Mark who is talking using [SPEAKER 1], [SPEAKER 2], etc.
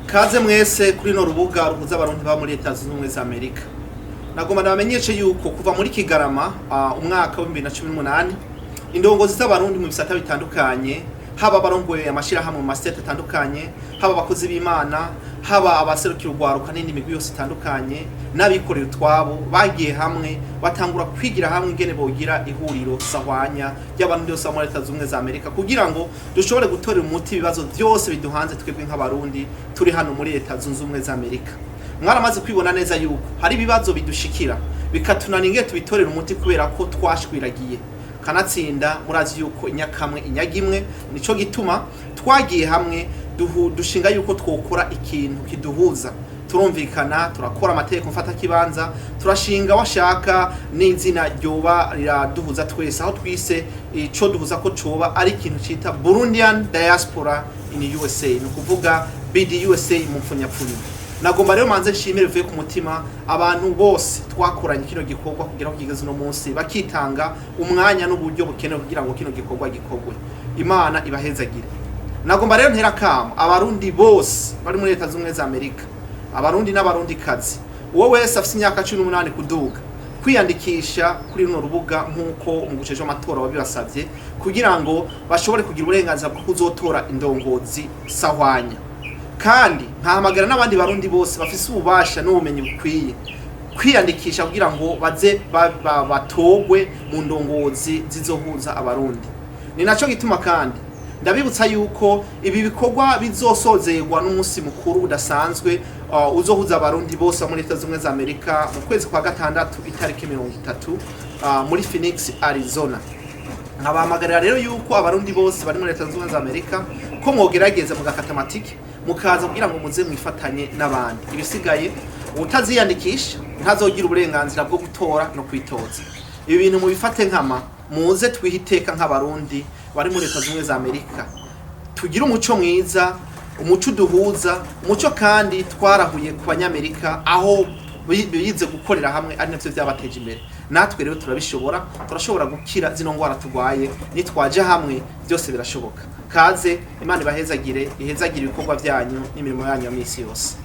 [SPEAKER 1] Kaze mwese kuri no rubuga ruhuza Abarundi baba muri Leta Zunze Ubumwe za Amerika. Nagomba ndabamenyeshe yuko kuva muri Kigarama umwaka wa 2018, indongozi z'Abarundi mu bisata bitandukanye, haba abarongoye amashirahamwe mu masete atandukanye, haba abakozi b'Imana, haba abaserukira urwaruka n'indi migwi yose itandukanye, n'abikorera utwabo, bagiye hamwe batangura kwigira hamwe ingene bogira ihuriro sahwanya ry'Abarundi bose bo muri Leta Zunze Ubumwe za Amerika, kugira ngo dushobore gutorera umuti ibibazo byose biduhanze twebwe nk'Abarundi turi hano muri Leta Zunze Ubumwe za Amerika. Mwaramaze kwibona neza yuko hari ibibazo bidushikira bikatunanira ingene tubitorera umuti kubera ko twashwiragiye. Kanatsinda murazi yuko inyakamwe inyaga imwe. Nico gituma twagiye hamwe dushinga yuko twokora ikintu kiduhuza. Turumvikana, turakora amategeko mfatakibanza, turashinga washaka n'izina ryoba riraduhuza twese, aho twise ico duhuza ko coba ari ikintu cita Burundian Diaspora in USA, ni ukuvuga BDUSA mu mfunyapfunyo. Nagomba rero manze nshimire bivuye ku mutima abantu bose twakoranye kino gikorwa kugira ngo kigeze uno munsi, bakitanga umwanya n'uburyo bukenewe kugira ngo kino gikorwa gikorwe. Imana ibahezagire. Nagomba rero ntera kamo Abarundi bose bari muri Leta Zunze Ubumwe za Amerika, Abarundi n'Abarundi kazi, uwo wese afite imyaka 18 kuduga, kwiyandikisha kuri runo rubuga nk'uko umuguceje w'amatora wabibasabye, kugira ngo bashobore kugira uburenganzira bwo kuzotora indongozi sahwanya. Kandi nkahamagara n'abandi Barundi bose bafise ububasha n'ubumenyi bukwiye kwiyandikisha kugira ngo baze batogwe mu ndongozi zizohuza Abarundi. Ni naco gituma kandi ndabibutsa yuko ibi bikorwa bizosozerwa n'umunsi mukuru udasanzwe uzohuza Abarundi bose bo muri Leta Zunze Ubumwe za Amerika mu kwezi kwa gatandatu, itariki 30, muri Phoenix, Arizona. Nkabahamagarira rero yuko Abarundi bose bari muri Leta Zunze Ubumwe za Amerika ko mwogerageza mugakata amatike, mukaza kugira ngo muze mwifatanye n'abandi. Ibisigaye, utaziyandikisha ntazogira uburenganzira bwo gutora no kwitoza. Ibi bintu mubifate nkama, muze twihe iteka nk'Abarundi bari muri Leta Zunze Ubumwe za Amerika, tugire umuco mwiza, umuco uduhuza, umuco kandi twarahuye ku Banyamerika, aho bize gukorera hamwe, ari navyo vyabateje imbere. Natwe rero turabishobora, turashobora gukira zino ngwara turwaye nitwaje hamwe. Byose birashoboka. Kaze, Imana ibahezagire, ihezagire ibikorwa byanyu n'imirimo yanyu ya misi yose.